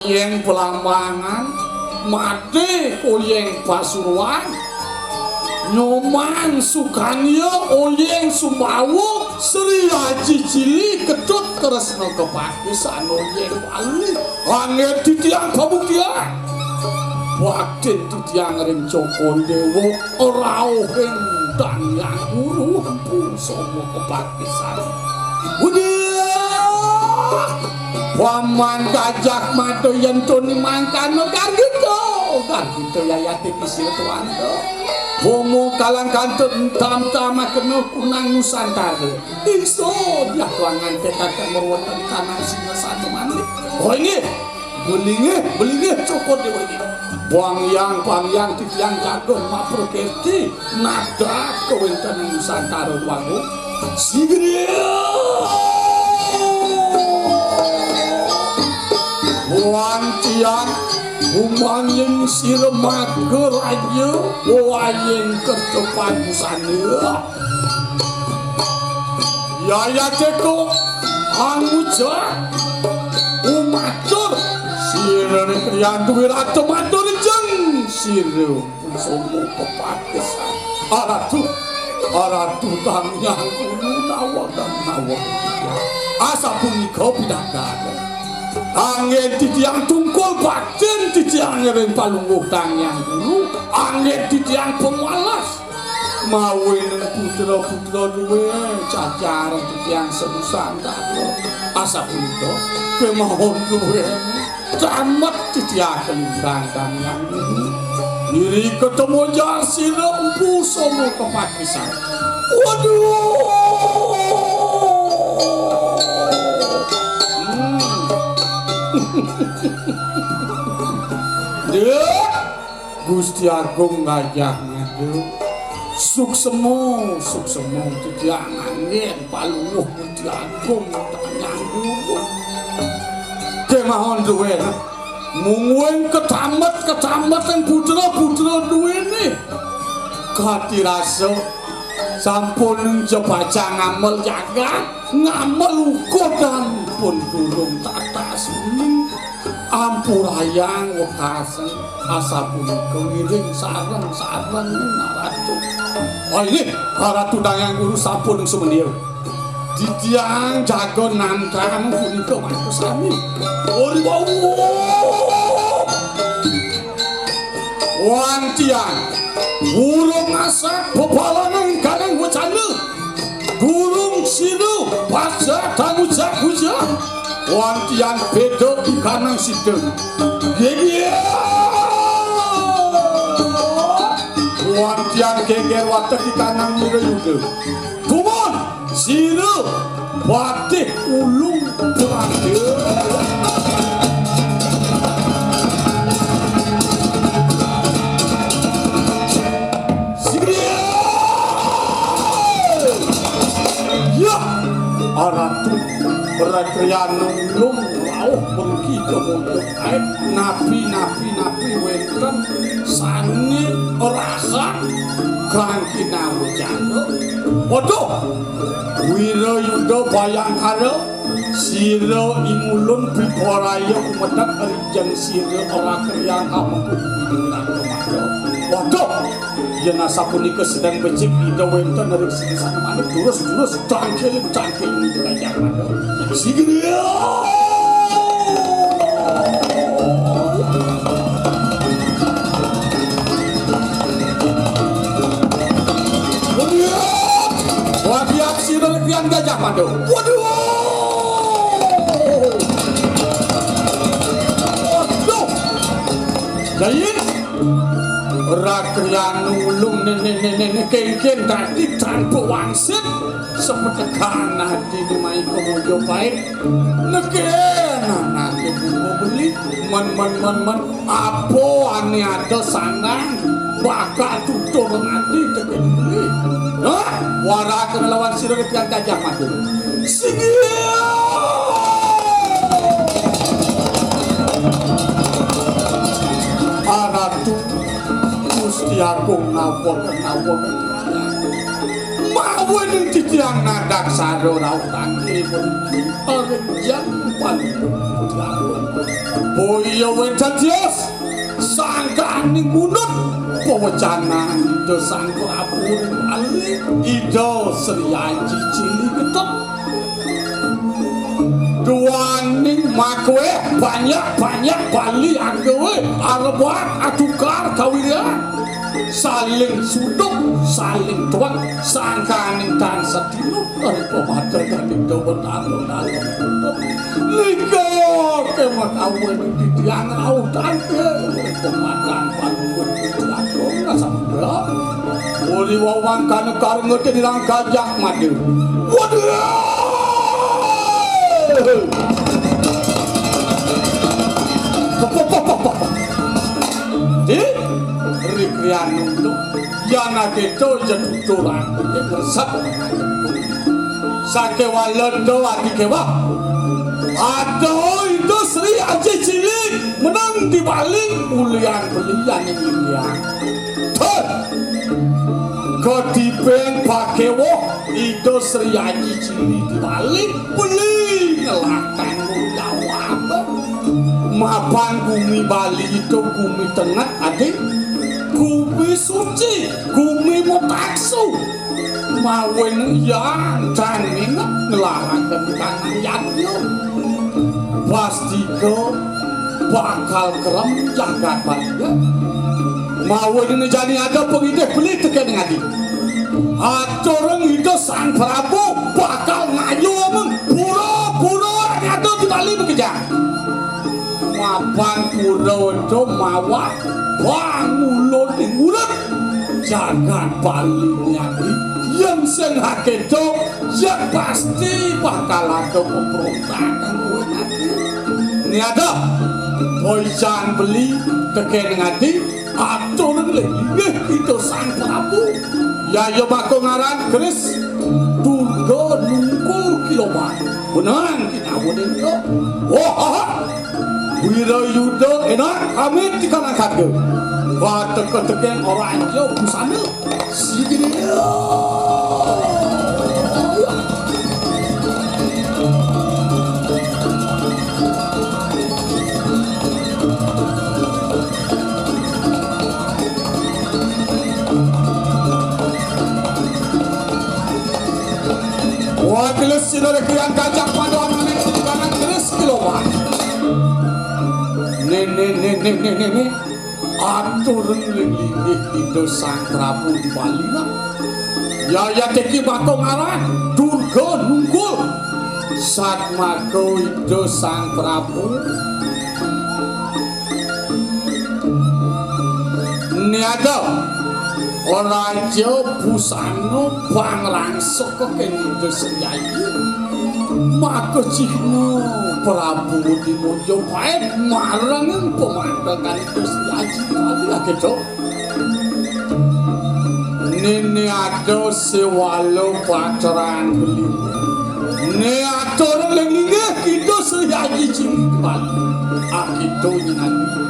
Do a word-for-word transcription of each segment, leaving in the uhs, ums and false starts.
Yeng Blambangan, Madé Oyeng Pasuruan, Nyoman Sukanya Oyeng Sumbawa, Sri Aji Cili Ketut Kresna Kepakisan Oyeng Bali. Anggén titiang pabuktian baktin titiang ring Cokor Déwa, rauhing Dang Hyang Guru Empu Soma Kepakisan. Udah. Paman Gajah Mada yén toni mangkana gargita, gargita yayaté pisil tuanda. Bomo kalang kantut entam tamakena kunang Nusantara. Ingso diah tuangan tekakan merweten kanang singa satu manik. Oh, inggih. Belinggih, belinggih, Cokor Déwa inggih. Bang Hyang, Bang Hyang, titiang jaga maprakerti, nadap kawéntenan Nusantara Déwa. Sigria. Wantian, umangin sira maga raja, waying kerta pagusana. Yaya teko, angucap, umatur, sira ning kriyantu wirata matur jeng, sira. Sumbu kepakesan. Aratu, aratu Dang Hyang Guru nawa dan nawa. Asapunika pidagad. Anggén titiang tungkul baktin titiang ring Palungguh Dang Hyang Guru. Anggén titiang pangwalas. Mawinan putra-putra duwé cacar titiang sebusan tata. Asapunika kemawon duwé. Tamat titiang kalintang Dang Hyang Guru. Iri ketemu jar sira Empu Soma Kepakisan. Waduh. Hmm. Dék, Gusti Agung Gajah Mada. Suksema, suksema titiang anggén Palungguh Gusti Agung Dang Hyang Guru. Kemawon duwé. Mungguing ketamet-ketametan putra-putra duwéné. Katirasa sampun jebajang ngamel jagat, ngamel ukudan pun durung tatas muni. Ampurayang wekasan asapunika ngiring sareng-sareng naratu. Oh, inggih, Ratu Dang Hyang Guru sampun sumendia. Titiang jaga nantang punika mangku sami. Ori wau. Wantian. Burung asak bebalangan kanang wacana. Burung sinu pasak tangucak puja. Wantian beda kanang sida. Yéyé. Wantian geger watek kanang wirayuda. Gumun, sira, patih ulung, patih. Sira. Ya, aratu, rekreana ulung, rauh pergi ke mondok aib, napi, napi, napi, wénten, sani, rahat, kangkina wujana. Waduh, Wirayuda Bayangkara, sira ingulun piporaya kumedek rijeng sira ora kriang amengku Wirayuda. Waduh, yén asapunika sedeng becik Ida wénten ring sini sanemaning durus-durus tangkil-tangkil Wirayuda. Sigria. Waduh! Wadiat sira Krian Gajah Mada. Waduh! Waduh! Jayin, Rakrian ulung nenek-nenek kéngkén dadi tanpa wangsit. Sepetekan ati numaika mojo pait. Nekén anake bunga beli. Men, men, men, men. Apa ane ada sandang bakal tutur ati tekén beli. Hah? Waraka nglawan sira Krian Gajah Mada. Singgih. Aratu Gusti Agung ngawur, ngawur. Mau Wening titiang nadaksara rauh tangkil menika rejang paling. Boya wénten tios sangkaning mundut pawecanan Ida Sang Prabu ring Bali, Ida Sri Aji Cilik Ketep. Duaning makuweh banyak-banyak Bali anggawe arebat atukar kawiryan. Saling suduk, saling tuwek, sangkaning tan sadina, ring pamadeganing dawa dalem dalem. Nika kemah kawin titiang rauh tangkil, ring pamadegan panuwun titiang rasa muda. Uli wawang kana karengete dirang gajah madu. Waduh! Di, rikrian nunduk. Yan akéto ja tuturan, ya ngresep. Sakéwala da ati kéweh. Aduh, Ida Sri Aji Cilik, meneng di Bali, ulian belian ing India. Tuh. Kadipeng pakéweh, Ida Sri Aji Cilik di Bali, beli ngelah tanggung jawab. Mapan gumi Bali itu gumi tenget, adi. Gumi suci, gumi motaksu. Mawin yan tan minget ngelahake tanah yadnya. Pastika bakal kerem jagat Bali. Mawin jani ada pangidih beli tekening adi. Aturang Ida Sang Prabu bakal ngayuh pura-pura ada di Bali makejang. Mapan pura ento mawah pangulun ing urip jagat Bali nyadi. Yen sing akéto, yen pasti bakal ada pemberontakan kuwi nanti. Ini ada boisan beli tekening adi, atur linggih Ida Sang Prabu. Yaya baka ngaran keris Durga Nungkul Kiloman. Benang kita udah itu. Wah, wirayuda enak amit di kanan kaki. Wah, teka-teka orang aja busana. Sini. Wah, gelis sira rekian gajah pada anane kanan keris kiloan. Ne, ne, ne, ne, ne, ne, ne. Atur ring linggih Ida Sang Prabu di Bali, nah. Yaya teki baka ngaran Durga Nungkul. Satmaka Ida Sang Prabu. Niada raja busana pangrangsuk kenging Ida Sri Aji. Maka cihna Prabu di Mojo Paet marang pemandangan Ida Sri Aji. Kali lagi, Cok. Nini ada sewala pacaran beli. Ni atur ling linggih kita Sri Aji Cili Bali. Akitu nyenani.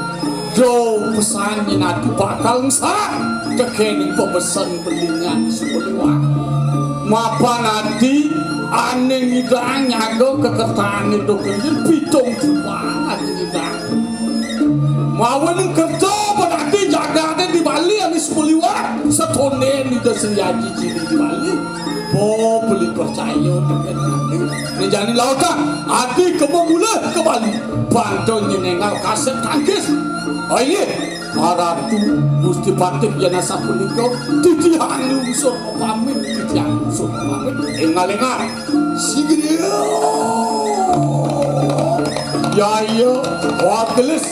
Do pesan nyenati bakal ngesak. Tekening pemesen belingan suliwat. Mapan ati aning idang nyaga kekertane do kelian pitung jubang ati idang. Mawen kerja berarti jagate di Bali anis puliwat. Setone ni da Sri Aji Cili di Bali. Bo beli percaya dengan ati. Ni jani lautan. Ati kemo mula ke Bali. Bantu nyenengal kasep tangkis. Oh iya. Maratu Gusti Patih yen asapunika titiang lungsur pamit, titiang lungsur pamit. Engal-engal. Sigriya. Yaya, wagelis.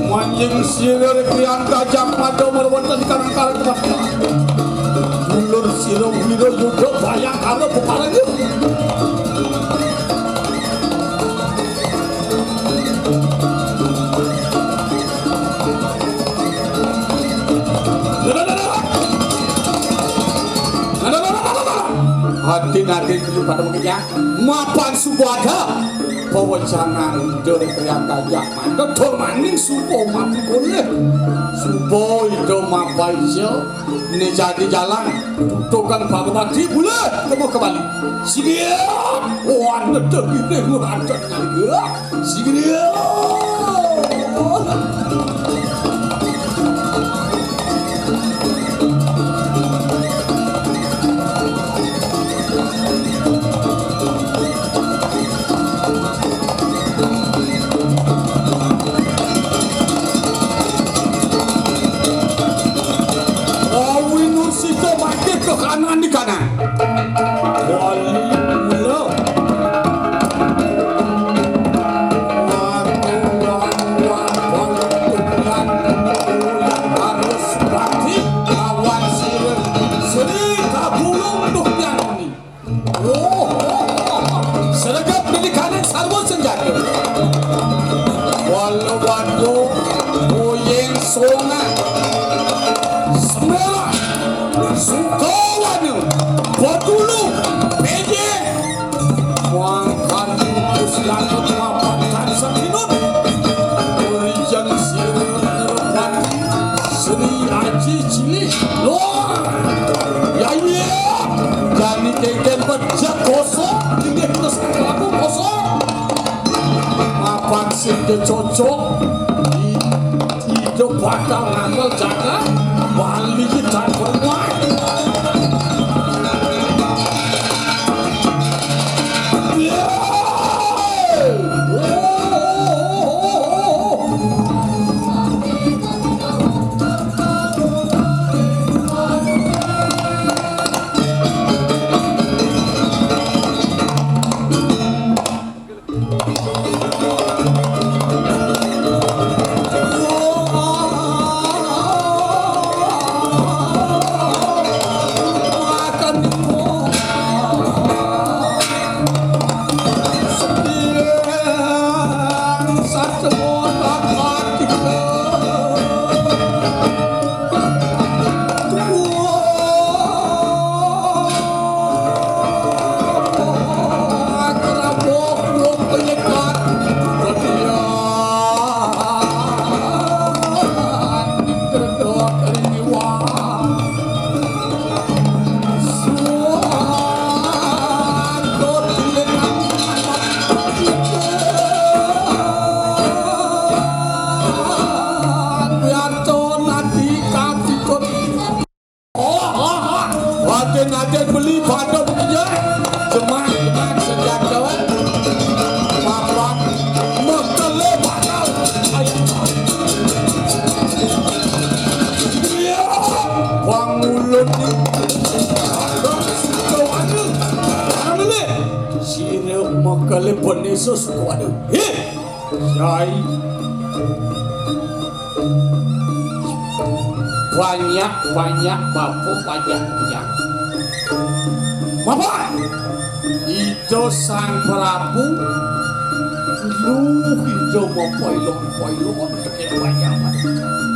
Manjing sira rekrian gajah mada marwenten karang-karang kebaktian. Dulur sira wira yuda bayangkara beparenga. Hati nanti dulu pada mengenyang. Mapan suku ada. Pawecanan Ida Hyang Gajah Mada, tur maning suba mati polih. Suba Ida mapaija, né jani jalan. Tukang Pagawati, bulat, kemu kembali. Sigia, wan, betul, gini, wan, betul, gini, sigia. Awi Nur Sita mati ke kanan di kanan. Wali mula. Watu, watu, watu, watu, harus bakti lawan sira. Sri kabulung duh nyang muni. Oh, oh, oh, oh. Sregep milikaning sarwa senjata. Wala watu, oyeng songa. Semerah. Sukawana. Batulu. Pejeh. Wangkani Gusti Agung mapan tansah sinut. Rijang sira nerepati Sri Aji Cilik. Loh. Ya iya. Jani kénkén pejah kosong. Inggih terus kelaku kosong. Mapan sing cocok. Ida bakal ngambil jagat Bali tan peruai. Aden-aden beli pada bekerja. Jemak, jemak, senjata. Papan. Mekele bakal. Ayo. Iya. Wang mulut ni. Ada suka ada. Jangan beli. Sira mekele penesus kuat. Heh. Jai. Banyak-banyak bapa, banyak-banyak. Bapa! Ida Sang Prabu, luh Ida mapailon-pailon tekén banyak.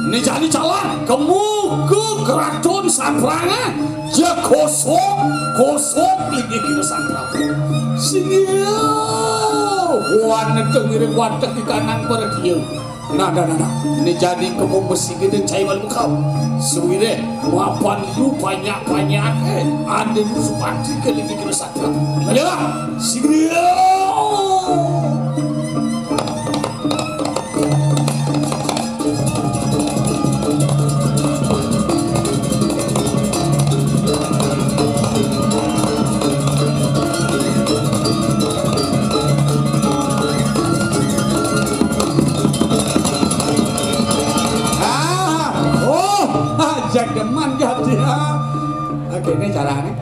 Né jani jalan, kemu ka keraton Sang Pranga. Ya kosong, kosong linggih kita Sang Prabu. Singgih. Wan nete ngiring watek di kanang perdia. Nah, nah, nah, nah. Né jani kemu besi gedé cai malu kau. Suwiré mapan lu banyak-banyak, eh, ande lu supati ke linggih kita Sang Prabu. Ayo, singgih. Ah, oh, ah, jak demen ya dia. Oke, ini caranya.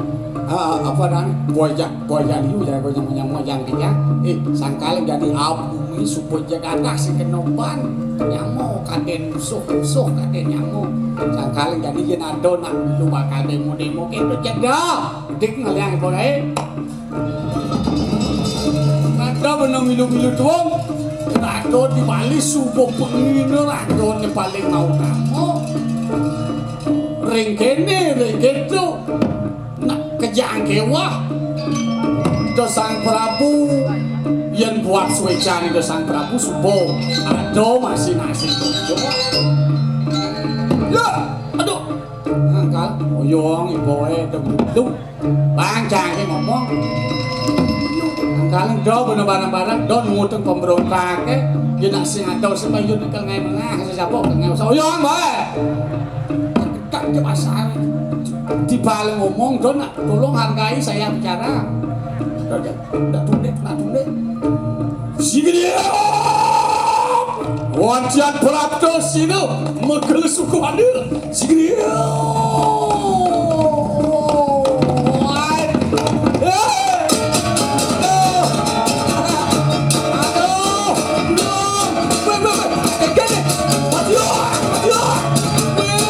Ah, apa namanya? Boyak, boyak liu ya, kau nyamuk-nyamuk yang dia. Eh, sangkal jadi abu. Suba jagadah sing kena ban. Nyamuk kadén musuh, musuh kadén nyamuk. Sangkal jadi yén ada nak lu bakal demo-demo kéto cegah. Dik ngeliang ibu lain. Ada bener milu-milu tuang. Ada di Bali suba pengina ada né paling mau nama. Ring kéné, ring kéto. Nak kejang kéwah. Ida Sang Prabu. Yén buat suécan Ida Sang Prabu suba ada masih nasib dojo. Ya, aduh. Angkal, oyong iboé da bulu. Bang cangé ngomong. Angkal do bener barang-barang, do ngutang pemberontaké. Yén nak sing ada sing bayun kel ngai mengah, sesapa kel ngai usah oyong baé. Kak ke pasar. Dibal ngomong, do nak tolong hargai saya bicara. Ndak tunduk, ndak tunduk. Sigriya! Wajan prapta sina, megel suku adil. Sigriya! Wai! Eh! Aduh! Aduh! Aduh! Weh, weh, weh! Eh, kene! Mati, oh! Mati, oh! Weh!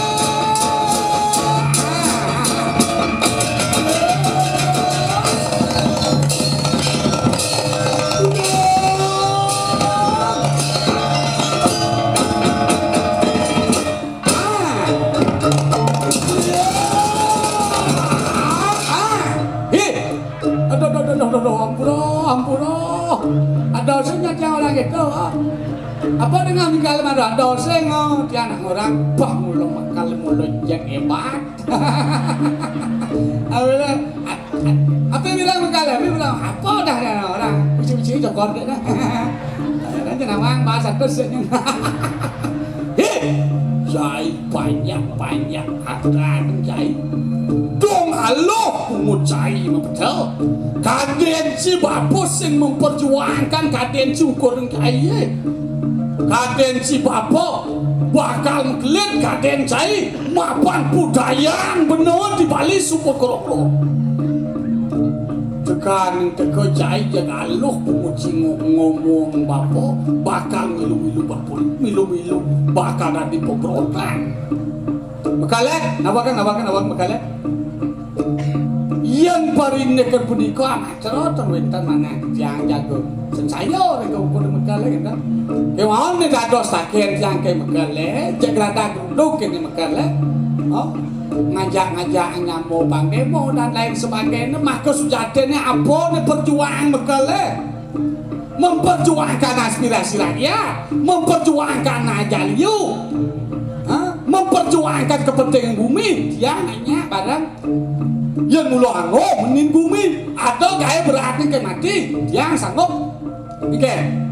Hei! Aduh, aduh, aduh, aduh, aduh, ampura, ampura. Ada sing nyacang orang gitu, ah. Apa dengan tinggal mana? Ada sing, oh, dia anak orang, bah, mulu makan, mulu jek hebat. Apa bilang? Apa bilang mengkal? Apa bilang? Apa dah dia orang? Uci-uci jokor dia dah. Kan jenawang bahasa terus. Hei, Cai banyak-banyak akan Cai. Dong aloh pungut Cai mapedel. Kadén ci bapa sing memperjuangkan kadén ci ukur Cai. Kadén ci bapa bakal mgelit kadén Cai. Mapan budayang bener di Bali suba kro-kro. Tekan teka jai jeg aluh pungut sing ngomong bapa bakal milu-milu bapa, milu-milu bakal dadi pemberontak. Mekalek, nawakan, nawakan, nawakan mekalek. Yén parindikan punika amat cerot wénten manah tiang jaga. Sensaya rega ukur mekalek enten. Kéwaon né dados takén tiang ké mekalek, jeg radak Duh kéné mekelé. Oh, ngajak-ngajak nyambo pangdemo dan lain sebagainya, maka sujatiné apa né perjuangan mekelé? Memperjuangkan aspirasi rakyat, memperjuangkan aja liu, ha? Memperjuangkan kepentingan bumi. Tiang nanya bareng, yén mula anggo menin bumi, ada gaé beratné ke mati, tiang sanggup. Nggih.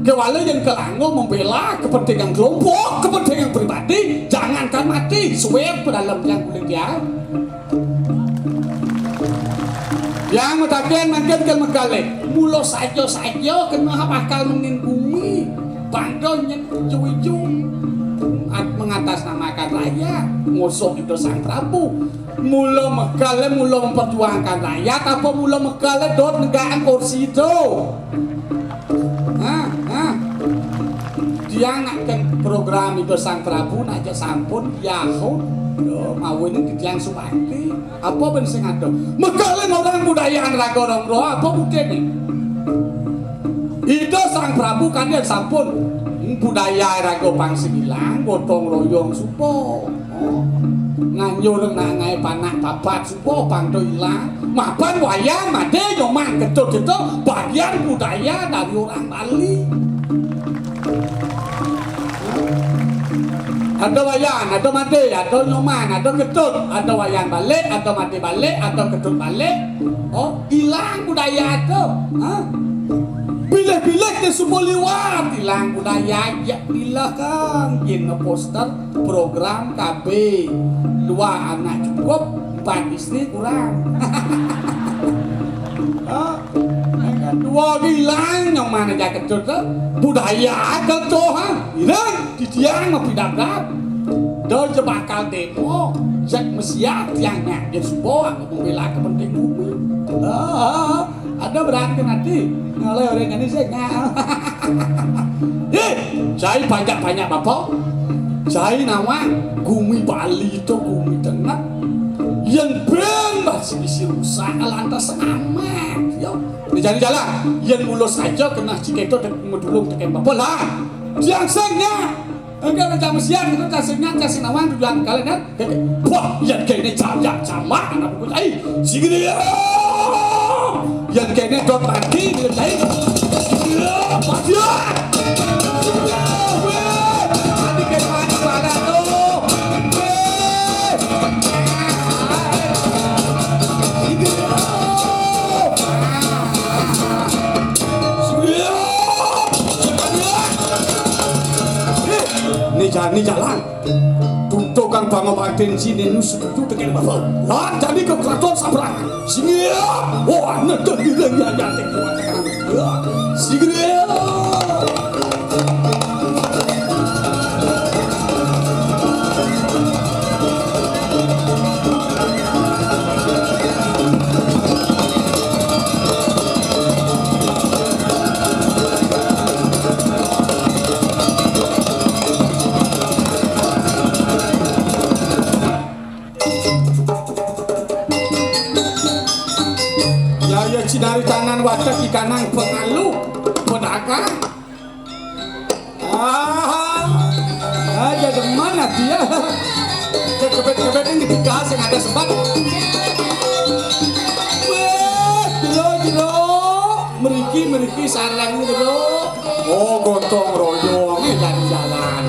Kéwala yén kelanggo membela kepentingan kelompok, kepentingan pribadi, jangankan mati, suwé pedalem tiang kulit tiang. Tiang mataken mangkin ké mekalé, mula saja-saja kena bakal mengin bumi, bandel nyen ijo-ijo. At-, mengatasnamakan rakyat, ngosok Ida Sang Prabu. Mula mekalé, mula memperjuangkan rakyat, apa mula mekalé dot negakang kursi itu? Hah? Hah? Tiang nak ken program Ida Sang Prabu nak jak sampun yahut. Yo, mawon iki tiang subakti. Apa ben sing ada? Mekalé orang budaya raga rong roh, apa buktiné? Ida Sang Prabu kan yen sampun budaya raga pang sing ilang, gotong royong supa. Oh. Nganjur nak ngaé panak papat supa pang do ilang. Mapan wayan madé Nyoman Ketut itu bagian budaya dari orang Bali. Ada wayan, ada madé, ada Nyoman, ada Ketut, ada wayan balik, ada madé balik, ada Ketut balik. Oh, ilang budaya itu. Ha? Bilih-bilih ke suba liwat, ilang budaya, ya bilih kan, yen poster program K B, dua anak cukup, empat istri kurang. Ha? Dua bilang yang mana jaket tu, budaya aja tu, ha? Ilang, titiang mau pindah. Dol je bakal demo, jak mesiat tiangnya, dia suba, aku membela kepentingan bumi. Ha? Ada berani mati. Kalau orang ini sih, nah. Eh, cai banyak-banyak bapa. Cai nawang, gumi Bali itu gumi tengah. Yang ben masih bisi rusak, lantas amat. Yo, di jalan-jalan, yang mulus aja kena cikéto dan ngedulung tekén bapa lah. Tiang sing nya. Enggak ada mesiat itu, cacing nya, cacing nawang tujuan kalian kan. Wah, yang kayak ini jam-jam jamak anak buku. Ai, sini dia. Yén kéné dot mati, yén lain. Ya, mati, ya. Wéh, mati, kéné mati, mana tuh? Wéh. Ini jalan, ini jalan. Tutukan pangobatin sini nu setuju tekén bapa. Lan jani ka kraton sabran. Sini ya. Wah, netek di lagi aja tek. Sini ya. Ya, ya, cinari tangan watek ikanang pengalu, pedagang. Ah, aja demen ati ya. Kebet-kebet ini dikasih ada sebat. Wéh, jero, jero. Mriki, mriki sareng jero. Oh, gotong royong, eh, jalan-jalan.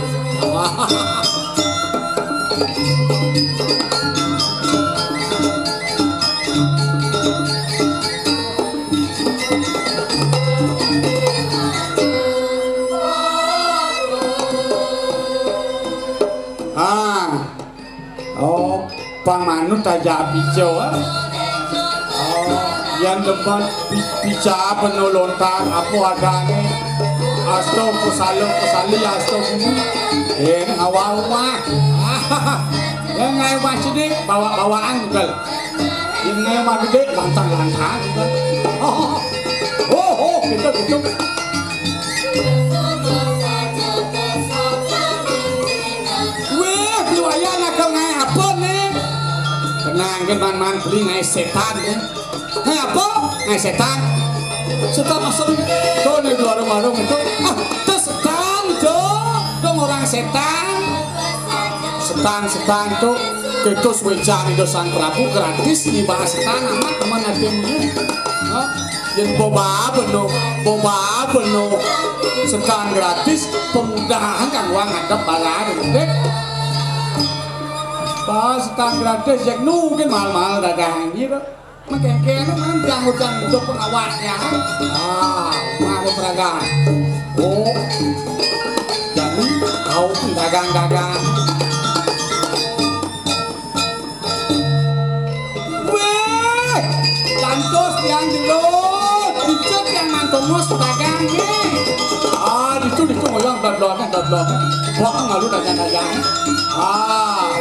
Ah. Oh, pang manut aja pijo, ah. Oh, yang depan pi-, pica penuh lontar, apa adanya? Asto kusala kusali, asto guru. Eh, ini awal rumah. Yang ngai rumah sini, bawa-bawaan juga. Yang ngai rumah gede, lantang-lantang juga. Oh, oh, oh, gitu, gitu. Wéh, beli wayah nak ngaé apa nih? Tenang, kan man-man beli ngaé sétan ya. Ngaé apa? Ngaé sétan. Sétan masuk nih. Tuh nih di warung-warung itu. Ah, tuh sétan tuh. Dong orang sétan. Sétan, sétan tuh. Ketus wéjang itu Sang Prabu gratis nih bahas sétan amat teman hatinya. Hah? Yén boba beno, boba beno. Setan gratis, pemudahan kang wong ngadep bala gedé. Bah, setan gratis, yén nu gén mahal-mahal dagang gitu. Mengkengkeng, kan tiang ucang hidup pengawasnya. Ah, mau pedagang. Oh, jadi kau dagang-dagang. Wéh, lantos tiang jero, dicet tiang mantongos dagang nih. Ah, ditu, ditu, ngoyong, dodlongan, dodlongan. Wah, ngalu dagang-dagang. Ah.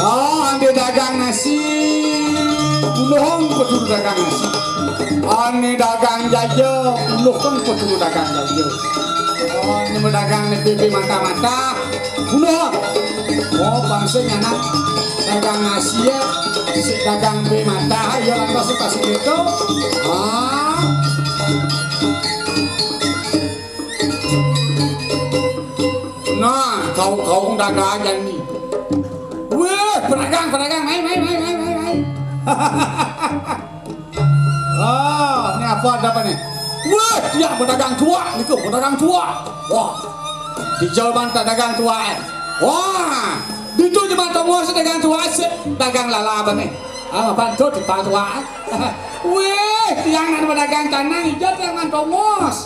Oh, ané dagang nasi, puluhan peturu dagang nasi. Ané dagang jaja, puluhan peturu dagang jaja. Oh, ané dagang né bébé mata-mata, puluhan. Oh, bangsa nyanak dagang nasi ya, si dagang bé mata, ya lantas kasih gitu. Ah. Nah, kau, kau dagang aja nih. Wéh, pedagang, pedagang, mai, mai, mai, mai, mai, mai. Oh, ini apa, ada apa nih? Wéh, ya pedagang tua, niku pedagang tua. Wah, di Jawa Barat dagang tua. Eh. Wah, di itu cuma tongos dagang tua, dagang lala apa nih? Ah, apa tuh di tua? Wéh, tiang nang pedagang tanah hijau tiang nang tongos.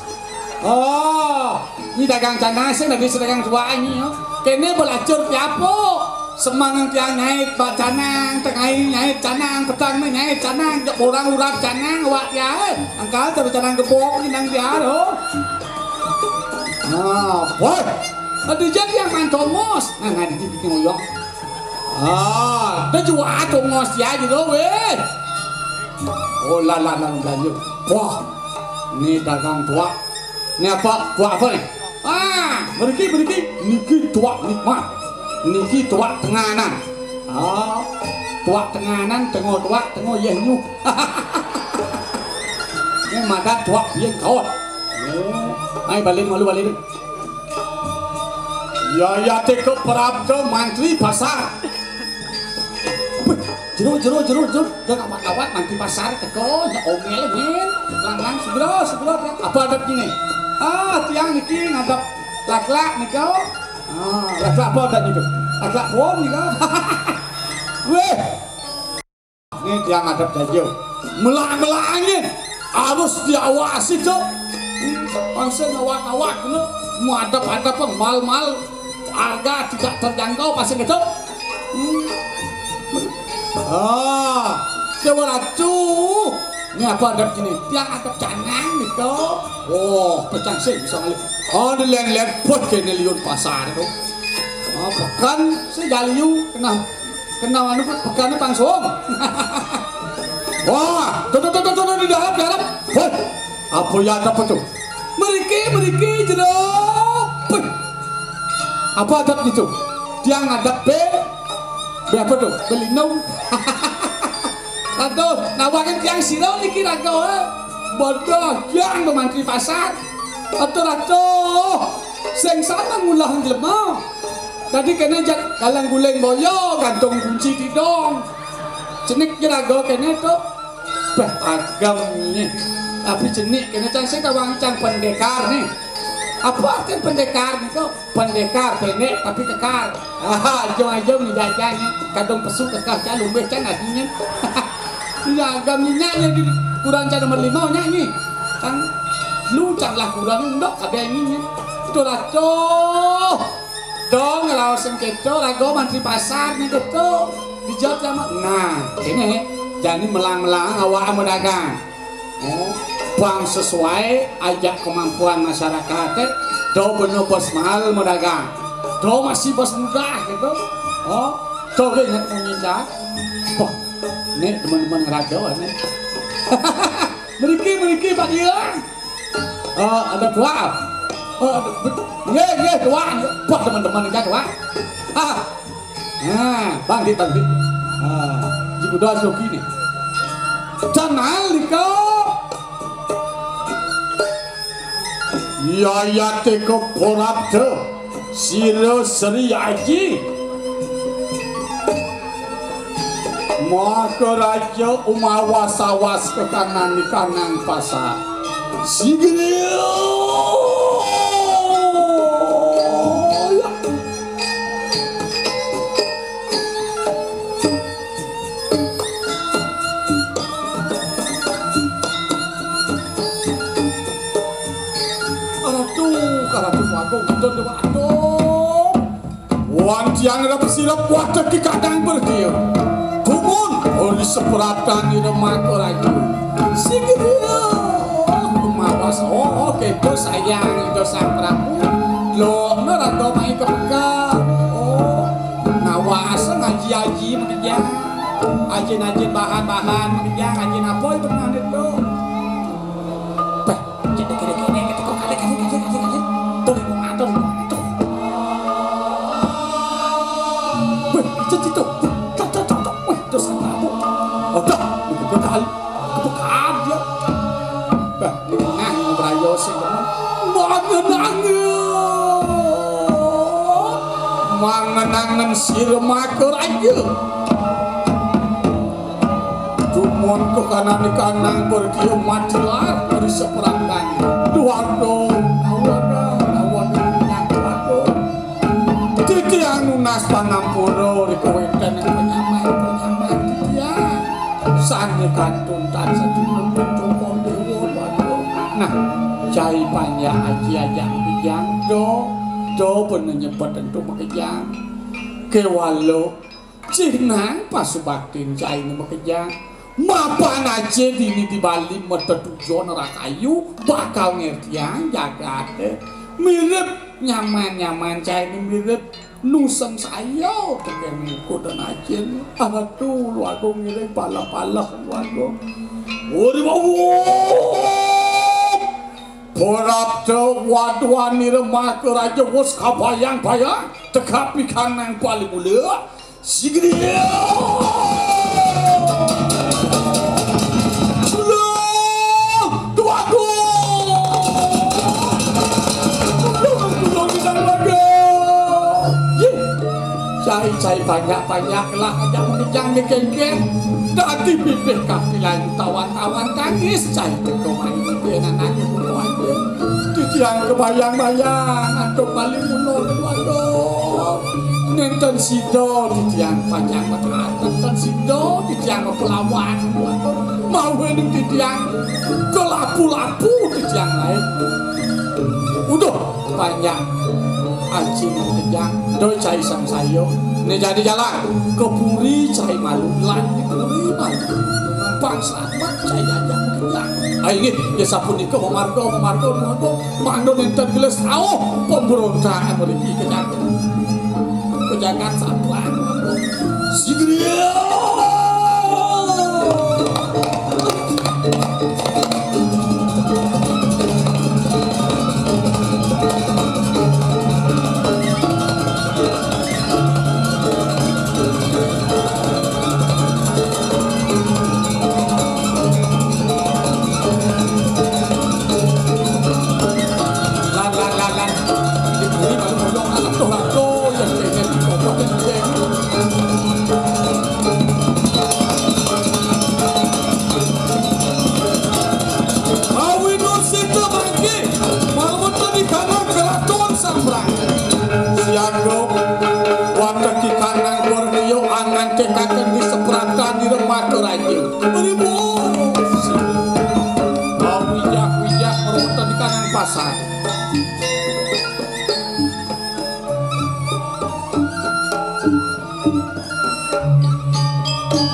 Oh, ini dagang canang sing dadi sedagang tuaan iki, ya. Kene belajar piapo. Semang tiang nyait bak canang, tengai nyait canang, petang nyait canang, jek orang urap canang, wak tiae. Angkal terus canang gebok nang tiar, oh. Nah, woi. Adi jadi yang mantongos. Nah, nah, di, di, di, ngoyong. Ah, dia juga tongos ya gitu, weh. Oh, lah, lah, lah, lanjut. Wah, ini dagang tuak. Ini apa? Tuak apa nih? Ah, beriki, beriki. Niki tuak nikmat. Niki tuak tenganan. Ah, tuak tenganan, tengah tuak, tengah yeh nyuh. Ini madan tuak biyen kaot. Oh, ai balik malu balik. Ya, ya, teka perap ke mantri pasar. Wih, jero, jero, jero, jero. Dah kawat-kawat mantri pasar teka, nya omel nyen. Lang-lang segera, segera. Apa adat kini? Ah, tiang niki ngadep laklak nika. Ah, laklak apa adat niku? Laklak pon nika. Weh. Ini tiang ngadep jaja. Melak-melak angin. Harus diawasi, Cuk. Bangsa ngawak-ngawak kena. Mau adep-adep mal-mal harga tidak terjangkau pasti gitu. Hmm. Ah, Dewa Ratu. Ini apa adep kini? Tiang adep canang gitu. Oh, pecah sih bisa ngalih. Oh, di len-len pot kene liun pasar itu. Oh, pekan sih jaliu kena kena anu pekane pangsung. Wah, tuh, tuh, tuh, tuh, tuh, di dalam, di dalam. Hei, apa ya ada apa tuh? Meriki, meriki, jeruk. Pun. Apa adat gitu? Tiang adat be, be apa tuh? Belinung. Aduh, nawakin tiang sira niki raga, eh. Bodoh, tiang mantri pasar. Aduh, aduh. Sing sama ngulah jelema. Tadi kene jak kalang guling boyo, gantung kunci didong. Cenik jeraga kene tuh. Bah, agam nih. Tapi cenik kene cang sing tawang cang pendekar nih. Apa artinya pendekar nih tuh? Pendekar pendek tapi kekar. Ah, aja-aja nih jajan nih. Kadung pesu kekar cang lumbeh cang adinyen. Iya, agam nyak nih di kurang cang nomor lima nyak nih. Kan lu cang lah kurang ndok kabeh ini nih. Tuh lah tuh. Dong, raos sing keto, raga mantri pasar nih keto. Dijawab sama, nah, ini jani melang-melang awak mau dagang. Oh, bang sesuai ajak kemampuan masyarakat, eh. Do bener bos mahal mau dagang. Do masih bos muda gitu. Oh, do ge ingat menginjak. Wah, ini teman-teman ngeraga nih. Meriki, meriki Pak Gilang. Eh, ada dua. Eh, ada, nggih, nggih, dua. Wah, teman-teman, ini dua. Ah. Nah, bangkit, bangkit. Ah, di kuda soki nih. Dan nalika yayate keporabda sira Sri Aji. Maka raja umawas-awas kekanan-kanan pasar. Sigriya. Ratu, Ratu Agung, Ida Dewa Agung. Wan tiang rep sirep wadeg ki kadang berdia. Dumun ori sepratan ira maka raja. Sing dia mawas, oh, oh, kedo sayang Ida Sang Prabu. Lho, neraga mai kepegat. Oh, ngawas ngaji-aji makejang. Ajin-ajin bahan-bahan makejang, ajin apa itu manit, Lho? Bah, cek kene-kene, ketek kok kali, kali, kali, kali, kali. Tuh, ibu ngatur, ibu ngatur. Weh, cek itu. Cok, cok, cok, cok. Weh, terus apa, Bu? Udah, begitu kali. Kebukaan dia. Bah, di tengah ngobrayo sing demen. Mangenangen. Mangenangen sira maka raja. Dumun kekanane kanang berdia mati lar dari seperangan. Duh, aduh, awaga, awaga, aduh. Titiang nunas pangampura rika wenten ing penyamar, penyamar titiang. Sane kantun tan sedina pucuk dewa, aduh. Nah, cai panjang aji ajang bijang do, do bener nyebet entuk makejang. Kewala Cihnang pasubaktin caine makejang. Mapan aje dini di Bali metetujon rakayu bakal ngertiang jagate. Mirip nyaman-nyaman caine mirip nuseng saya teken kudan ajin. Aratu luagung ngiring palah-palah luagung. Uri wawung. Porapta waduanira maka raja wus kabayang-bayang tekapi kanang paling mula. Sigria! Tulung! Tuaku! Tulung, tulung, Ida Warga! Yeh! Cai-cai banyak-banyak lah, aja makejang dikengkeng. Dadi pipih kapilan tawan-tawan tangis, cai teka main pipih nanaknya buka aja. Titiang kebayang-bayang antuk bali mula keluarga. Nénten sida titiang panyang mataat, nénten sida titiang mapelawan, mawinan titiang kelapu-lapu titiang lain. Uduh, panjang aji kejang, doi cai sangsaya. Né jani jalan, ka puri cai malu, lan di puri malu. Pang selamet cai ajak kejang. Ai nggih, ya sapunika mamarga, mamarga, mamarga. Mangda nénten gelis rauh pemberontakan mriki ka jagat. Ka jagat Samplang. Sigria! Lan, lan, lan, lan. Di buri malu moyong anak tuh, aduh, yang pengen dikompor yang pengen. Awinusita mangke, mawon tadi kanang keraton Sambrang. Siaga, wantah di kanang Borneo, angan tekaken di sepratan di Remata Raja. Beribu. Awijak-wijak, mawon tadi kanang pasar.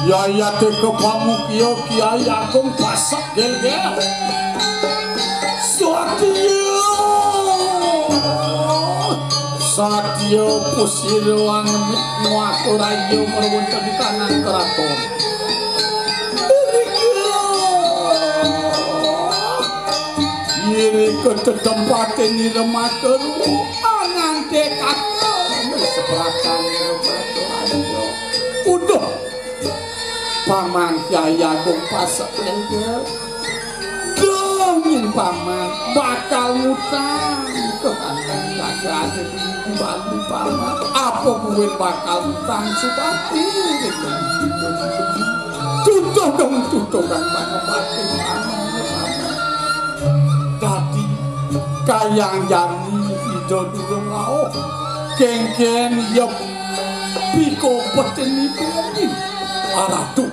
Yayate kepamukia Kiai Agung Pasek Gelgel. Satya. Satya pusira angemik muaka raya merwenta di tanah keraton. Irika tetempaté niremaka ruh, ananté kata sepratan niremaka raja. Uduh, Paman Kyai Agung Pasek Lengger. Dongin Paman bakal ngutang ke anak raja ada di Bali, Paman. Apa buin bakal ngutang subati? Tutuh dong, tutuh dong, Paman, Paman, Paman. Dadi kayang jani Ida durung rauh. Kéngkén ya pikobet nibénin. Aratu,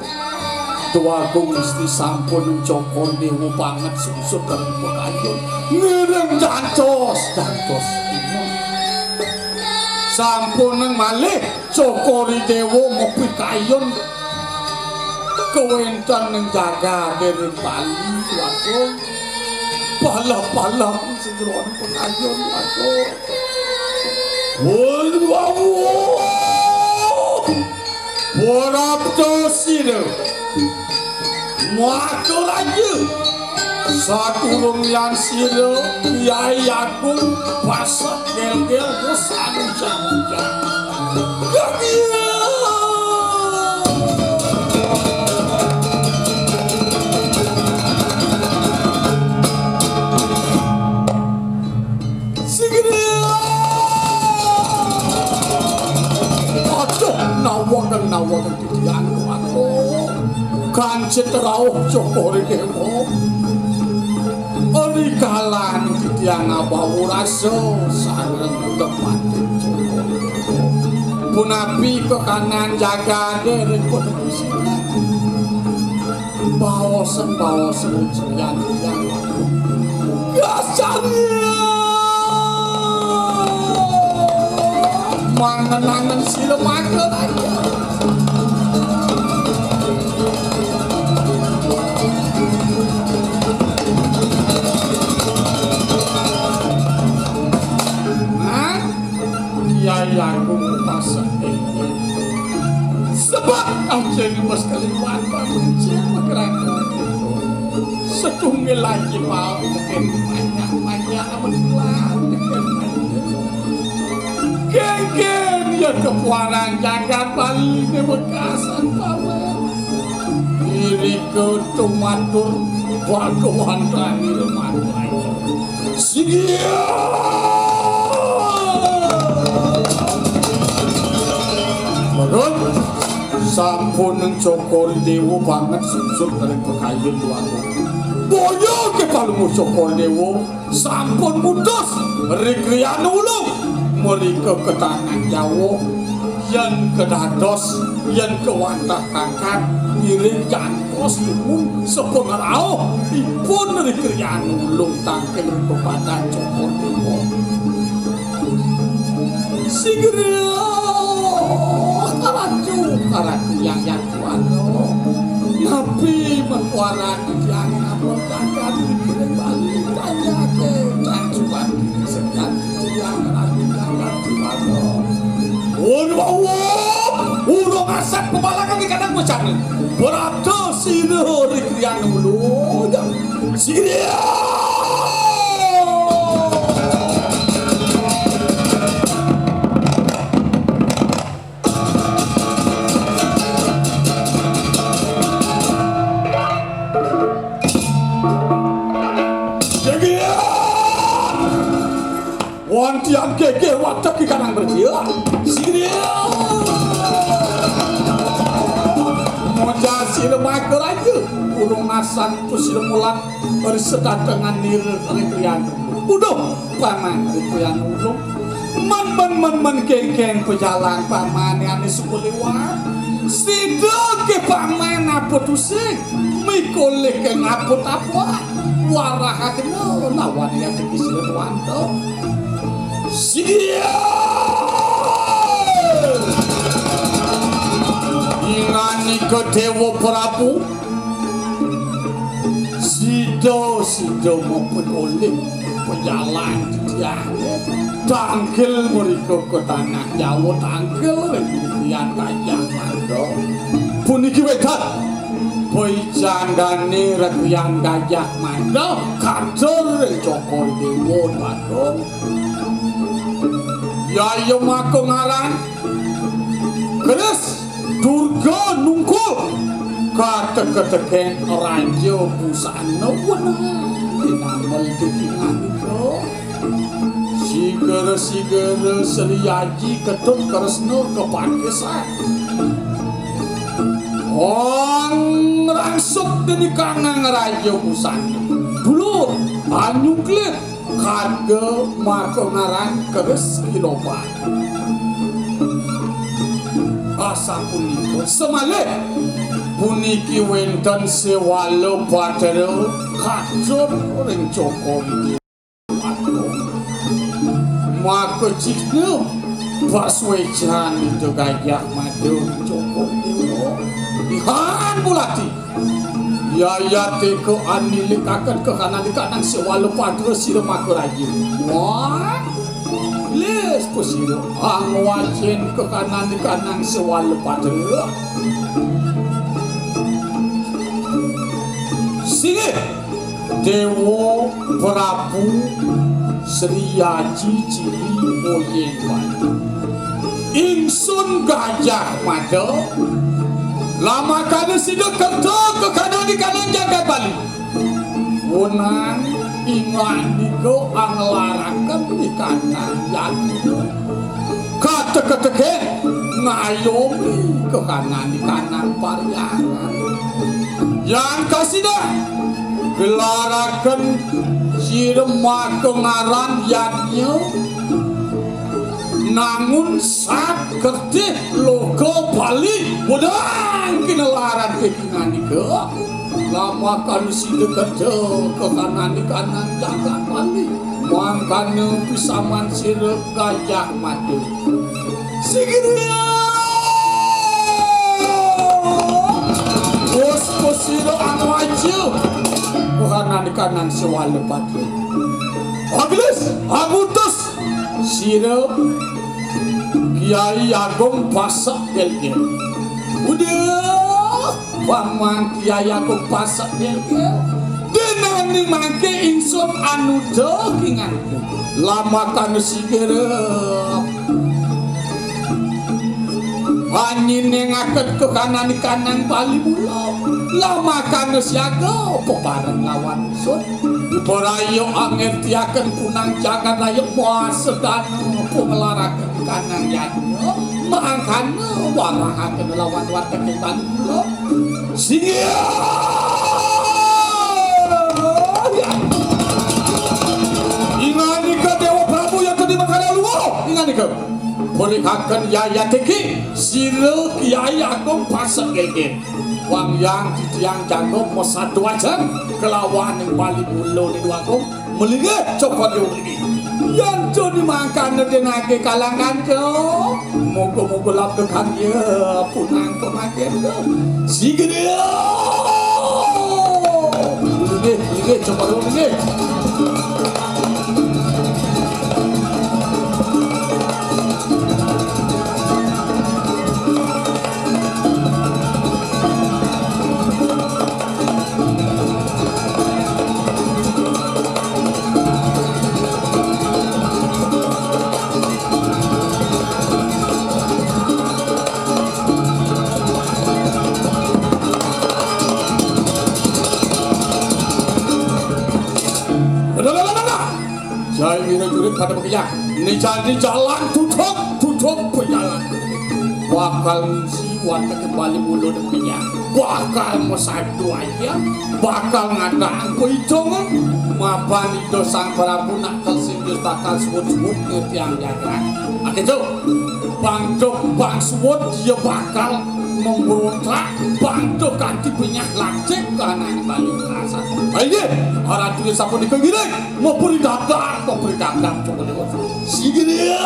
Déwagung Gusti sampun cokor déwa banget sungsut dan pekayun. Ngiring jantos, jantos. Sampun nang malih cokor déwa mapikayun kawéntenan jagadé ring Bali, Déwagung. Palah-palah sajeroning pekayun, Déwagung. Wul wawu. Prapta sira. Maka raja. Sadurung yan sira, Kyai Agung Pasek Gelgel wis anu jamujan. Gagir. Sigria! Aduh, nawaken, nawaken titiang, aduh. Kancit rauh cokor déwa. Rikalan titiang ngabawa rasa sareng tepating cokor déwa. Punapi kekanan jagadé ring Baosan, baosan, sayan, sayan. Kasarya. Mangen-angen sira mangga aja. Nah, Kyai Agung Pasek Gelgel. Sebab anjing mas kaliwat pancing magerak. Setunggal lagi mau mungkin banyak-banyak amat hilang dengan banyak. Geng-geng ya Kepuaran jagat Bali ne wekasan pamer. Irika tumatur Bhagawan Dani Remaja. Sigia. Menurut sampun Cokor Dewa banget sujud ring pekayun dwaru. Boya ke palungguh Cokor Dewa sampun mutus ri griya ulung mrika ka tanah Jawa, yen kadados, yen kawantah kakat ngiring jantos dumun sapangrauh ipun ri griya ulung tangkil ring pepadan Cokor Dewa. Sigra karatu, karatu yang yang Wano, napi makuaran titiang ampun jagat ring Bali, panyake tan suwati sekian titiang rabi jagat Wano. Urung, urung asat pemalangan di kadang macane. Berata sira ring griya ulung. Siria. Wantian geger watek di kanang berjia. Sini. Moja sira maka raja. Urung nasan tu sira mulat. Bari sedatengan nira rekrian. Uduh, paman rekrian ulung. Men, men, men, men, kengkeng pejalan paman ane suka liwat. Sida ke paman apa tusing? Mikolih ke ngapa tapuan? Warah kena lawan yang teki sila tuan tu. Sidia! Inganika Dewa Prabu, sida-sida mapekolih pejalan titiange tangkil mrika ka tanah Jawa, tangkil ring Griyan Gajah Mada. Puniki wetan pejandane Griyan Gajah Mada katur ring Cokor Dewa Bathara. Yaya maka ngaran keris Durga Nungkul, kateka-teken raja busana wenang dinamel dikinganika. Sigara-sigara Sri Aji Ketut Kresna kapakisan. Ong rangsuk dini kanang raja busana. Dulur, anyungklit, Karga maka ngaran keris kiloban. Asapunika, semalih puniki wenten Sewala Patra katur ring Cokor Dewa. Maka cihna pasuecan Ida Gajah Mada ring Cokor Dewa. Ihan bulati. Yayate ka anilikaken kakananikanang Sewala Patra sira maka raja. Wah, lis pasira angwacen kakananikanang Sewala Patra. Singgih Dewa Prabu Sri Aji Cili Boyeng Batu. Ingsun Gajah Mada, lamakana sida kerta kakananikanang jagat Bali. Wenang inganika anglaraken ikanang yadnya. Kateka-teken ngayomi kakananikanang paryangan. Yan kasidah gelaraken sira maka ngaran yadnya. Nangun sat kertih loka Bali wedang kinelaran kekinganika. Lamakana sida kerta kakananikanang jagat Bali. Mangkana pisaman sira Gajah Mada. Sigiria. Bos-bos sira anu aja. Kakananikanang Sewala Patra. Aglis, agutus. Sira Kiai Agung Pasek Gelgel. Udah, Paman Kiai Agung Pasek Gelgel. Denani mangke ingsun anuda kingan. Lamakana sigera. Anyining aket kekananing kanang Bali Mula. Lamakana siaga, pebareng lawan usun. Ibaraya angertiaken punang jagat raya, muasa dana, pemelaraken kanang yadnya. Mangkana warahaken lawan warteg Bali Mula. Singgih! Inganika Dewa Prabu yang tadi mangkana luwung. Inganika. Purikaken yayatiki, sira Kyai Agung Pasek Gilgil. Wang yang titiang jaga masadu ajeng kelawaning Bali Mula ning Agung. Melinggih, cokot yo melinggih. Yan joni mangkana denage kalangan ko. Moga-moga labdekan ya punang pemangkin ko. Sigede. Melinggih, melinggih, cokot yo melinggih. Jai wira jurit pada makejang. Ni jani jalan tutup, tutup pejalan. Bakal ngisi warteg Bali Mula ning makejang. Bakal masadu aja. Bakal ngadakang perhitungan. Mapan Ida Sang Prabu nak kelsing bakal suwut-suwut ngertiang jagat. Aketo, bangdo bang suwut dia bakal memberontak, bangdo kanti penyah lacik kanan Bali Mula. Ayo, orang tulis apa di kegiri? Mau beri dadar, mau beri dadar, coba lihat. Sini dia.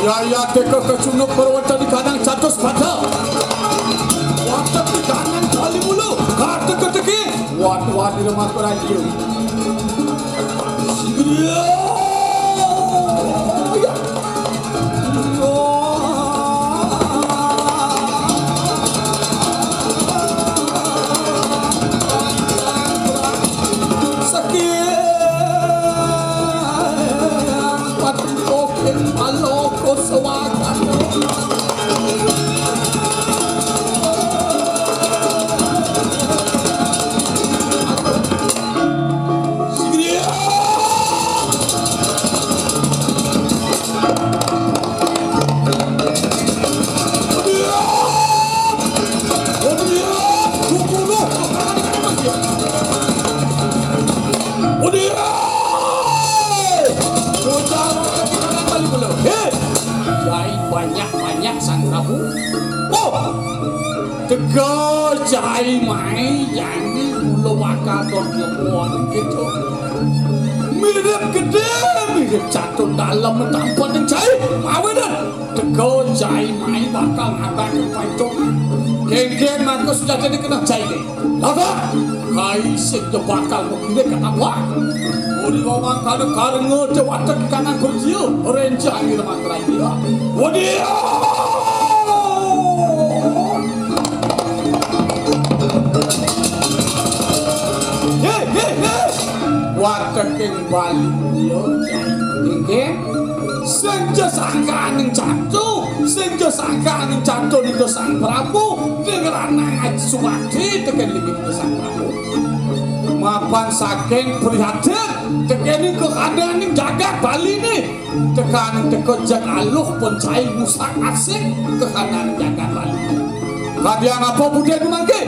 Ya, ya, teka kecunuk berwata di kandang catus pada. Wata di kandang Bali Mula. Kata keteki. Waduh, waduh, lemak raja. Iya. Hei! Jai banyak-banyak Sang Prabu. Oh! Teka jai mai, jani kula bakal ton nyepon gitu. Mirip gedhe, mirip catur dalem, tampa ning jai. Mawinan teka jai mai bakal ngabak paitung. Geng-geng mangko sujatine kena jaine. Lha, kai sing bakal menggiring kata wah. Uri wong mangkane karenga dewata kanan berjia. Renjang ira mangkara iya. Wedi! He, he, he. Wateking Bali kula, Jai. Nggih. Sing ja sangkaning catu, sing ja sangkaning catu nika Sang Prabu, ning ranang Aji Suwadi teken ning nika Sang Prabu. Mapan saking prihatin, tekening kekadaning jagat Bali nih. Tekan teka jag aluh pun cai musak asik kekhanan jagat Bali. Kadiang apa budi mangke?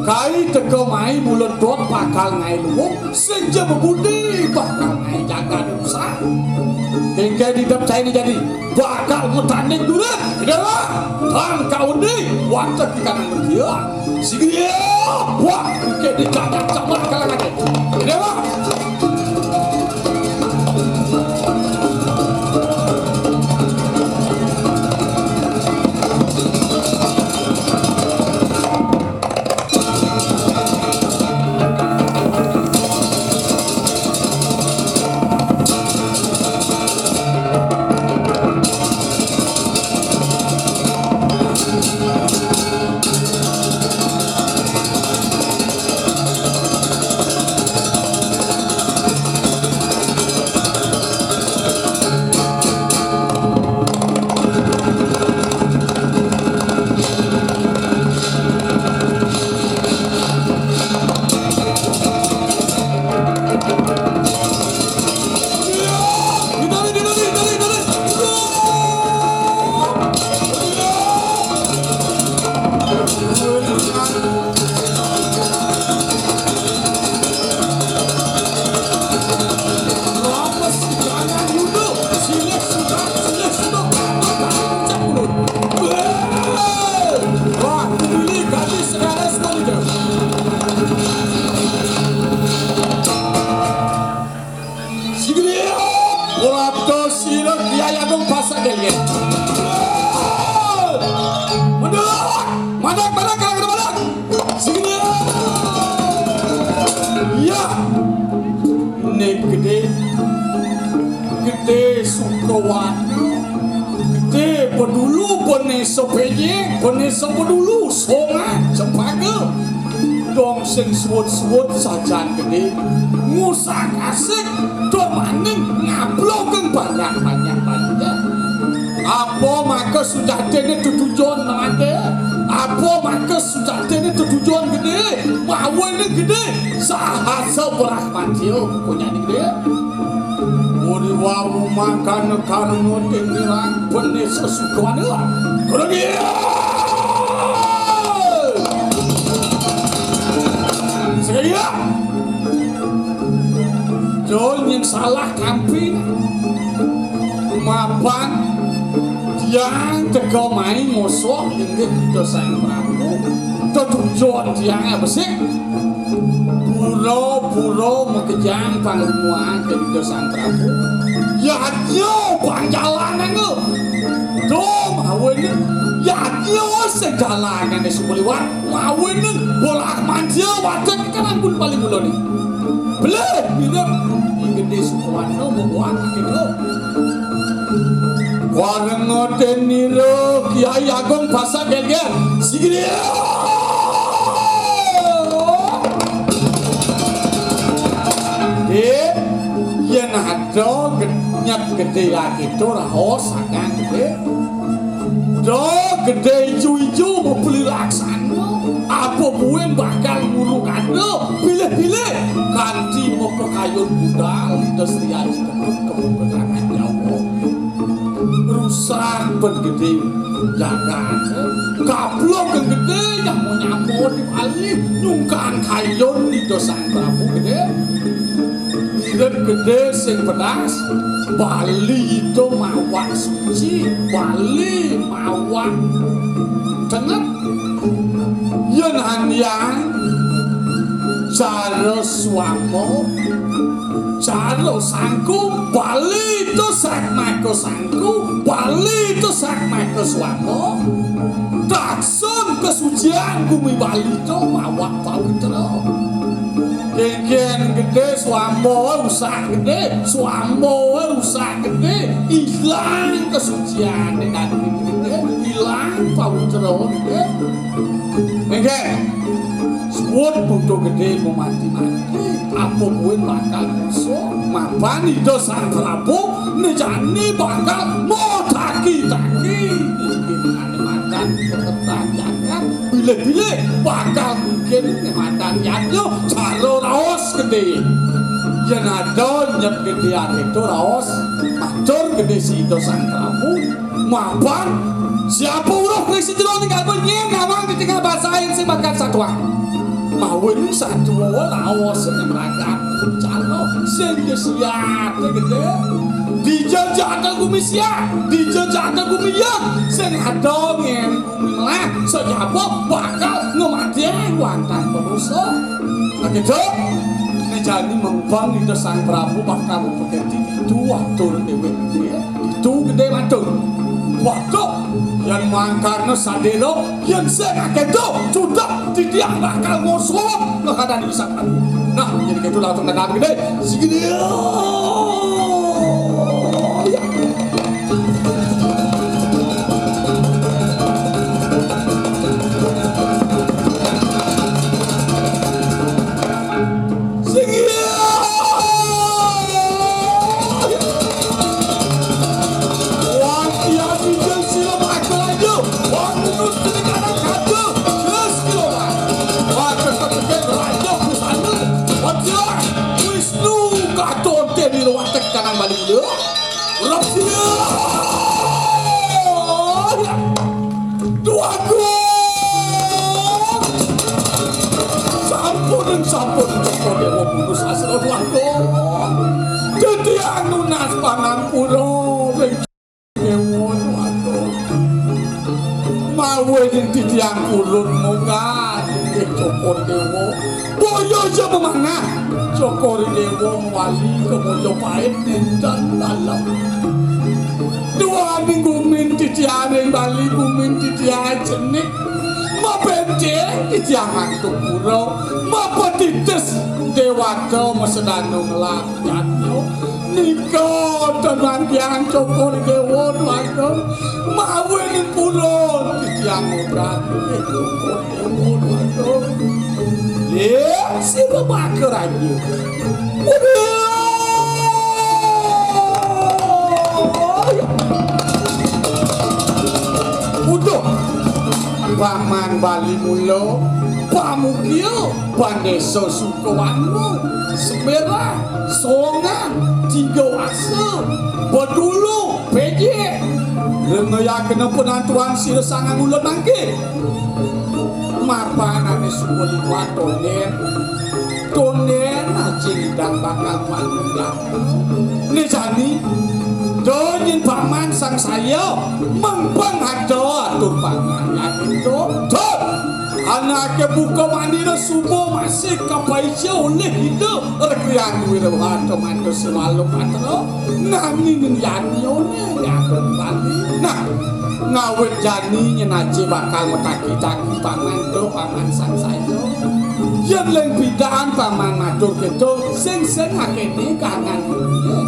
Kai teka mai mula dot bakal ngai luwung, sing ja bebudi bakal ngai jagat rusak. Engke didep cai ni jadi bakal metanding duren. Dewa, bang kau ni watek di kanan dia. Sigria, wah, engke dicadak camak kalangane. Dewa. Iya. Né gedé, gedé Sukawana, gedé Bedulu, bené sepéjé, bené sepedulu, songan, cempaga. Dong sing suwut-suwut sajan gedé, ngusak-asik, tur maning ngablogeng banyak-banyak banyak. Apa maka sujatiné tetujon nangké? Apa maka sujatiné tetujon gedé? Mawinan gedé, sahasa brahmantya, punyané gedé. Uri wawu mangkana karena tindirang bené sesukuan. Gedé. Sekali. Dul nyén salah kampi. Mapan tiang teka mai ngosok inggih Ida Sang Prabu. Tetujon tiang besik. Pura-pura makejang panglimuan Ida Sang Prabu. Yadnya panjalananga. Dong awene. Yadnya sejalanane suku liwat. Mawinan bolah manja watek kan ampun paling mulane. Belih mirip gedé Sukawana membuat gitu. Wareng ngoten nira Kiai Agung Pasak Gelgel. Sigiri. Dé, yen ada ge-, nyet gedé lagi to raos sakang gedé. Da gedé ijo-ijo bebeli laksana, apa buin bakal ngurung ada, pilih-pilih, kanthi mapakayun budal, Ida Sri Aji Ketut kebupetangan nyawa. Rusak ben gedé jagat, kablok gedé nyamo-nyamo di alih, nyungkan kayun Ida Sang Prabu gedé. Irit gedé sing pedas, Bali itu mawak suci, Bali mawak tenget. Yen anyang cara swama, cara sangku, Bali itu satmaka sangku, Bali itu satmaka swama. Taksun kesucian bumi Bali itu mawak pawitra. Kénkén gedé, swamba rusak gedé, swamba rusak gedé, ilang kesucian dengan gedé, ilang pawitra gedé. Kénkén, suwut butuh gedé mau mati-mati, apa buin bakal musuh, mapan Ida Sang Prabu, nejani bakal mau taki-taki, dengan makan, ketan, jangan. Bilih-bilih bakal mungkin ngematan yadnya cara raos gedé. Yen ada nyep gedé itu raos, matur gedé si Ida Sang Prabu. Mapan siapa uruh ring sejero ning kalbu nyén nawang ditinggal basain sing makan satua. Mawin satua raos sing meragat cara sing disiate gedé. Dijejak gumi siat, dijejak gumi yén sing ada ngén Lah, sejaba bakal ngematiang wantah manusa. Nah, gitu. Nek jani mempeng Ida Sang Prabu bakal mupeketi itu atur dhewe, ya. Itu gedé matur. Waduh, yen mangkarna sadéla, yen sing akéto, sudah titiang bakal ngosok ngehadan Ida Sang Prabu. Nah, jadi gitu langsung nang gedé. Segini. Ya. Wisnu katon teni watek kanang bali. Rabbia! Duh Agung! Sampun, sampun, Cokor Déwa putus asra, Duh Agung. Titiang nunas pangampura ring Déwa, Duh Agung. Mawon ing titiang kulun munggah inggih Cokor Déwa. Boyo aja pemanah. Cokor Déwa mawali kemulya pait nénten dalem. Duaning gumin titianing Bali, gumin titiang cenik. Mabénténg titiang antuk pura, mapatitis. Déwata masedana ngelah yadnya. Nika tenan tiang cokor déwa, Déwata. Mawinan purun titiang modal. Cokor déwa, Déwata. Lih, sira maka raja. Waduh. Uduh. Paman Bali Mula, pamukia, Pandésa Sukawangu, Semerah, Songan, Tiga Wasa, Bedulu, Pejek. Rengayakena penantuan sira sangang ulun mangkin. Mapan ané suba liwat tondén. Tondén ajin idang bakal manggap. Né jani, da nyén paman sangsaya, mengpeng ada atur paman. Yadnya da, tur anaké buka mandira suba masih kapaica olih Ida Rekrian Wirabhata Mata Sewala Patra. Nanging yadnya né, yadnya Bali. Nah, ngawit jani nyén ajin bakal mataki-taki paman da, paman sangsaya. Yén ling pidan paman matur kéto, sing-sing akéné kahanan dunya.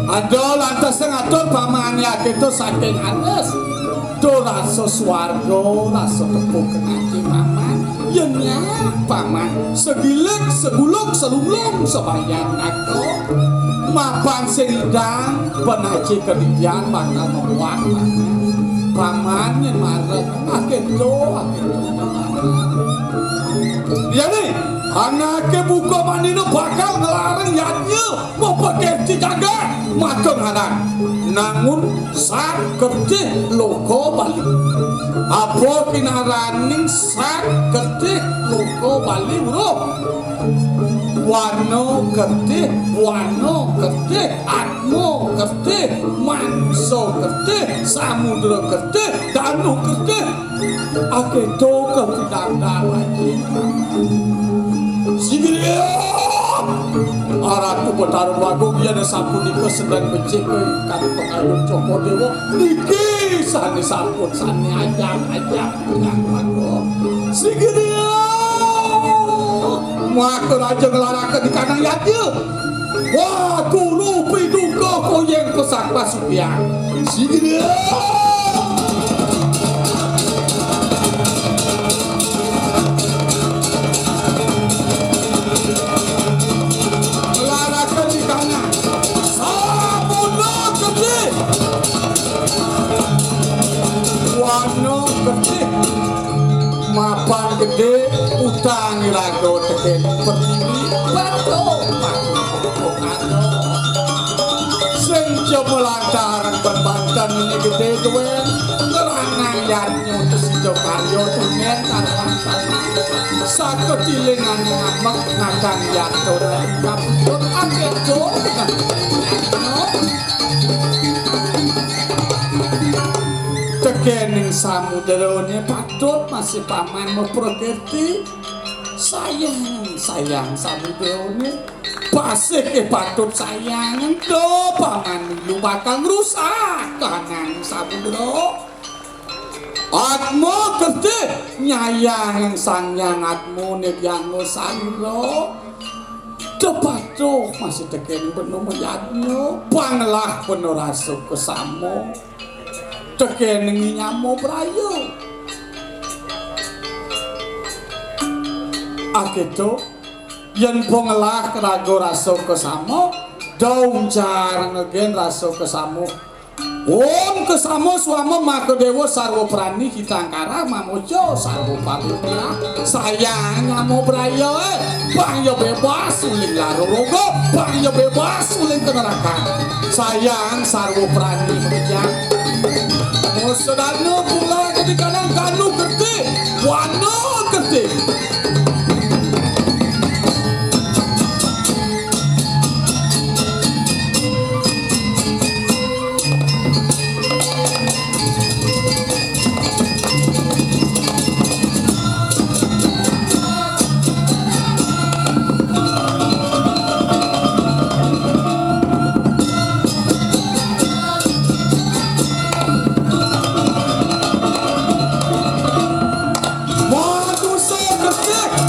Ada lantas sing atur pamané akéto saking anes. Da rasa swarga, rasa tepuk kena ati paman. Yén nyak paman, segilik, seguluk, selunglung, sebayan naga. Mapan sing idang, penaci kedidian bakal mabuat paman. Paman nyén marep, akéto, akéto. Yadnya, anaké buka mandira bakal nglarang yadnya, mapakirti jagat, maka ngaran. Nangun Sat Kertih Loka Bali. Apa kinaraning Sat Kertih Loka Bali, Bro? Wana Kertih, Wana Kertih, Atma Kertih, Manusa Kertih, Samudra Kertih, Danu Kertih. Akéto kapidang lagi. Singgih. Ratu Betara Bagong, yén sapunika sedeng becik ka ingkang pakayun Cokor Déwa. Niki sané sampun sané ajam-ajam ingkang Bagong. Singgih. Maka raja nglaraken di kanang yadnya. Wah, guru piduka koyeng pesak pasukian. Singgih. Laraken di tanah. Samudra Gedé. Wana Gedé. Mapan gedé, utang iraga tekén pertiwi. Batu. Sing coba lantaran perbanten ini gedé duwén, ngeranang yadnya tesida karya tunen karwantan. Saketilingan ngamek nadang yadnya kaputut akéto. Tekéning samudrané patut masih paman maprakerti. Sayang, sayang samudrané. Pasih ké patut sayang, ento paman milu bakal ngrusak kahanan samudra. Atma Kertih, nyayang Sang Hyang Atma né dianggo salira. Tepatuh masih tekén bena mayadnya, panglah bena rasa kasama. Tekén nyama braya. Akéto, yén panglah raga rasa kasama, da uncar ngegén rasa kasama. Om kasama swama maka déwa sarwa prani hitangkara mamoca sarwa pamitra. Sayang nyama braya, eh. Pang ya bebas uling lara roga, pang ya bebas uling kenerakan. Sayang sarwa prani makejang. Musadana pula kadi kanang Danu Kertih, Wana Kertih. Manusa Kertih.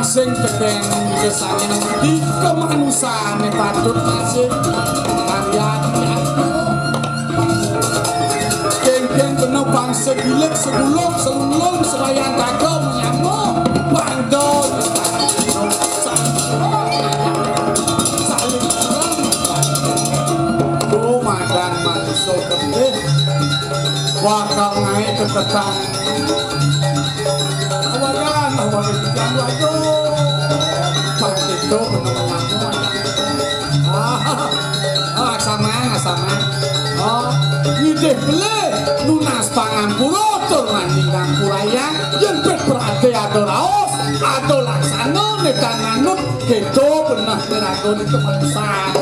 Sing tekeng kersane nang endi, kemanusane patut masih karya. Geng-geng kena bangsa gilik, segulung, selunglung, sebayan kagum, nyambung, bandol. Saling serang. Oh, madan manusa gedhe. Wakal ngae ketetan. Awagan, awagan, aduh. Pak itu bener. Ah, ah, sama, sama. Oh, ngidih beli, nunas pangampura, tur nanding ngampurayang, yen pit berade ada raos, ada laksana, nedan manut, kedo benah miraga niku manusa.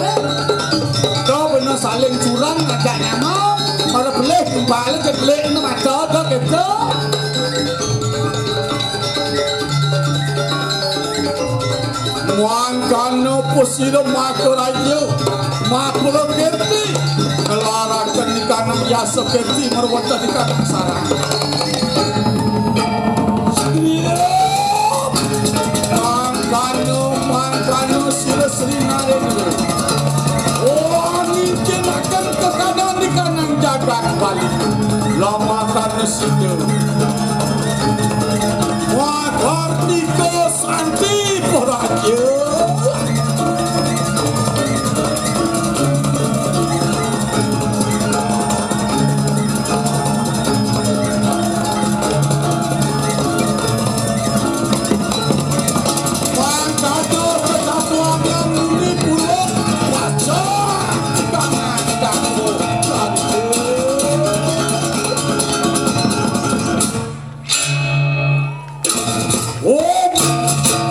Do benah saling curang, ngajak nyama, para beli, balik ke beli, ini ada, ada, kedo. Mangkana pusira maka raja, maka kirti, kelaraken ikanang yasa kirti merwetah ikanang sarang. Mangkana, mangkana sira Sri Narendra. Oh, ningkinaken kekadan ikanang jagat Bali. Lamakana sida. Wakartika Santi Poraja. Pangkado kesatuan yang muni pulung raja di kanan dapur. Om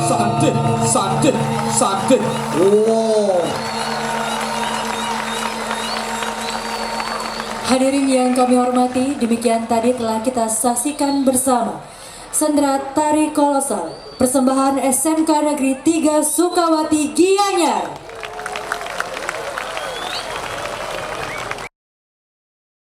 Santi, Santi, Santi. Om. Hadirin yang kami hormati, demikian tadi telah kita saksikan bersama sendera tari kolosal persembahan S M K Negeri tiga Sukawati Gianyar.